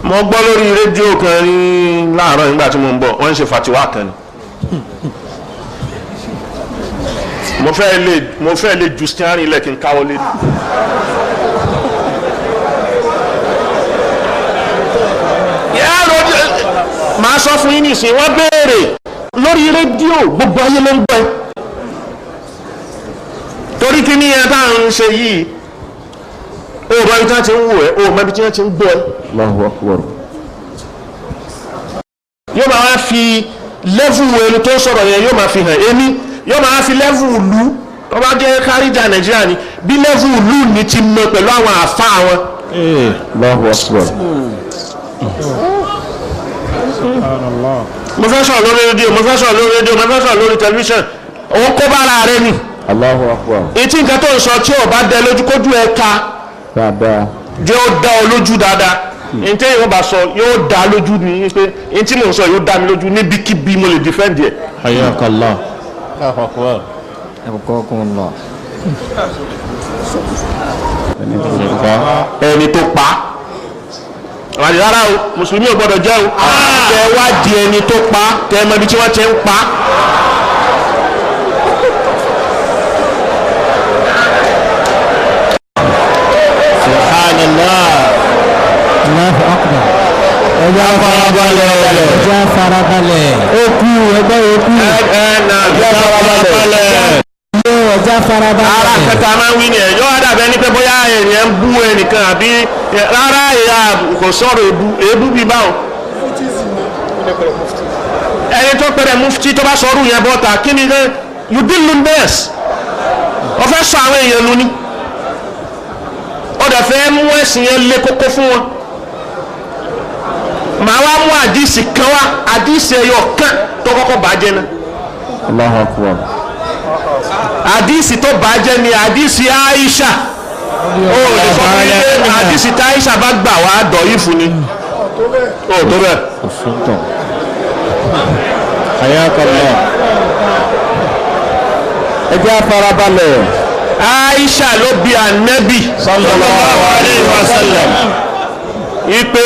Mo gbọ́ lórí rédíò kan ní láàárọ̀ nígbà tí mo ń bọ̀, wọ́n ń ṣe fatiwa kan ni. Mo fẹ́ lè ju stiarin lẹ̀ kí n káwọ́ lé. Màá sọ fún yín nísìnyí, wọ́n béèrè lórí rédíò, gbogbo ayé ló ń gbọ́ ẹ. Torí kí ni ẹ bá ń ṣe yìí, o mọ ibi tí wọ́n ti ń wò ẹ́, o mọ ibi tí wọ́n ti ń gbọ́ ẹ. Allahu akbar. Yóò máa wá fi lẹ́fù ẹni tó sọ̀rọ̀ yẹn, yóò máa fi hàn èmi, yóò máa fi lẹ́fù ìlú tó bá jẹ́ káríjà Nàìjíríà ni, bí lẹ́fù ìlú ni ti mọ pẹ̀lú àwọn àfa wọn. Allahu akbar. Mo fẹ́ sọ̀rọ̀ lórí rédíò, mo fẹ́ sọ̀rọ̀ lórí rédíò, mo fẹ́ sọ̀rọ̀ lórí tẹlifíṣàn, òun kó bára rẹ ni. Allahu akbar. Etí nǹkan tó ń sọ tí ò bá dẹ lójú kójú ẹ ká Dáadáa. jẹ́ ó dá ọ lójú dáadáa. Ntẹ́ yóò bá sọ yóò dá lójú ni pé ntí mò ń sọ yóò dá mi lójú níbikíbi, mo lè defend ẹ̀. Hayakallah. Abqakumullah. Ẹni tó pa àwọn rárá o, mùsùlùmí ò gbọdọ̀ jẹ́ o. Tẹ wá di ẹni tó pa, tẹ mọ ibi tí wọ́n ti ń pa. Subhanallah. Allahu akbar. Ẹja farabalẹ̀. Ẹja farabalẹ̀. Okú ẹgbẹ́ okú. Ẹ ẹ nà Farabalẹ̀. Ẹja farabalẹ̀. Ara kẹta máa ń wí ni ẹ yóò wá dàbẹ ní pé bóyá ènìyàn ń bú ẹnìkan àbí rárá, ìyá kò sọ̀rọ̀ èébú èébú bíi báwọn. Ẹni tó pẹ̀rẹ̀ mufti tó bá sọ̀rọ̀ yẹn bọ́ta, kí ni you deal best, ó fẹ́ sọ àwọn èèyàn lu ni, ó dẹ̀ fẹ́ mú ẹ̀sìn yẹn lé kókó fún wọn. Màá wá mú àdìsí kan wá, àdìsí ẹyọ kan tó kọ́kọ́ bàjẹ́ náà. Allahu akbar. Àdìsí tó bàjẹ́ ni àdìsí Aisha. Ó lè sọ fún mi pé àdìsí tí Aisha bá gbà wá dọ̀ yìí fún ni, ó tó bẹ́ẹ̀. Òsúntàn. Hayakallah. Ẹja farabalẹ̀. Aisha ló bí Ànábì Sallallahu alayhi wa sallam. ipe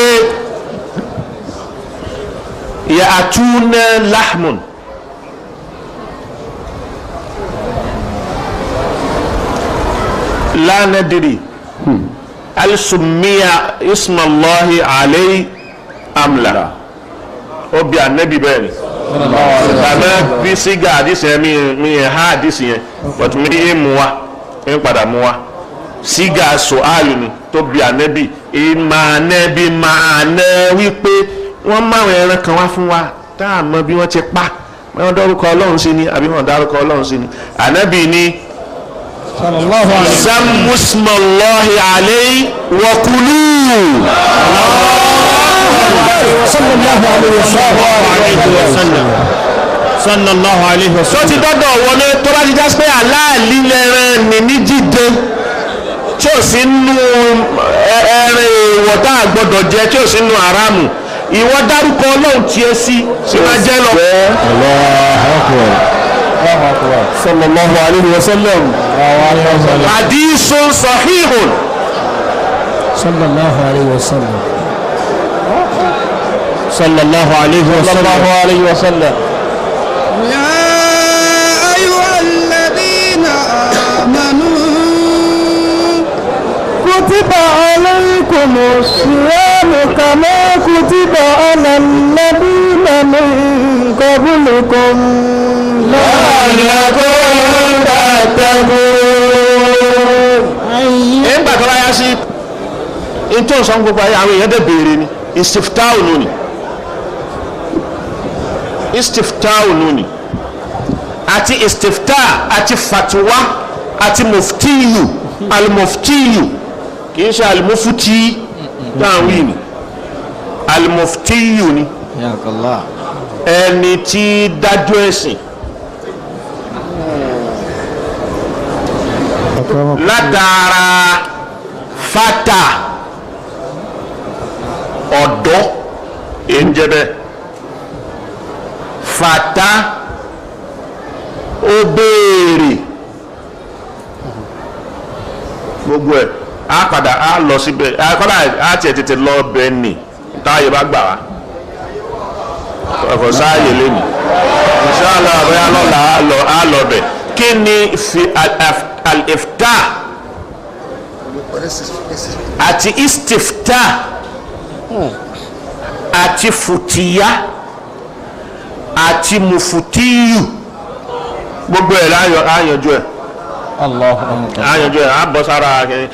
ya'tuna lahmun la nadri hal summiya isma Allahi alayhi am la. Ó bí Ànábì bẹ́ẹ̀ ni bàbá bí sígá àdìsí yẹn, mi ha àdìsí yẹn, but mi ń mú wa, ń padà mú wa sígá sọ́àlù ni tó bí Ànábì ìmọ̀ Ànábì máa ná wípé wọ́n máwọn ẹran kan wá fún wa tá a mọ bí wọ́n ti pa, wọ́n dárúkọ Ọlọ́run sí ni àbí wọ́n dárúkọ Ọlọ́run sí ni. Ànábì ni Sallallahu alayhi. samusmallahi alayhi wa kulu. Sallallahu alayhi wa sallam. Sallallahu alayhi wa Tó sallam. ti dọ́dọ̀ wọlé, tó bá ti já sí pé aláàlí lẹ́rẹ̀ ní ní jíjẹ tí ò sí nú ẹran èèwọ̀ tá a gbọ́dọ̀ jẹ, tí ò sí nú haramu, ìwọ dárúkọ Ọlọ́run tiẹ̀ sí sí máa jẹ́ lọ. Allahu akbar. Sallallahu alayhi wa sallam. Hadithun sahihun. Sallallahu alayhi wa sallam. Sallallahu alayhi wa sallam. Sallallahu alayhi wa sallam. يا أيها الذين آمنوا كتب عليكم الصيام كما كتب على الذين من قبلكم لعلكم تتقون. Nígbà tó bá yá sí ntọ́ sọ gbogbo ayé, àwọn èèyàn dẹ̀ béèrè ni istiftahu nù ni, istiftahu nù ni, àti istifta àti fatiwa àti muftiyu, alimuftiyu kì í ṣe alimufuti táwọn wí ni, alimuftiyu ni Hayakallah. ẹni tí dájọ́ ẹ̀sìn látara fata ọ̀dọ́ èyí ń jẹ́ bẹ́ẹ̀, fata ó béèrè gbogbo ẹ̀, á padà á lọ síbẹ̀, á kọ́dà á tiẹ̀ tètè lọ bẹ́ẹ̀ ni. Táyé bá gbà wá, ọkọ̀ sáàyè lẹ́nu, inshallah, àbẹ́yà lọ́la á lọ bẹ̀. Kí ni fi al-ifta àti istifta àti futiya àti mufutiyu, gbogbo ẹ̀ láyọ̀, àyànjú ẹ̀. Allahu akbar. Àyànjú ẹ̀, á bọ́ sára kẹ́ni.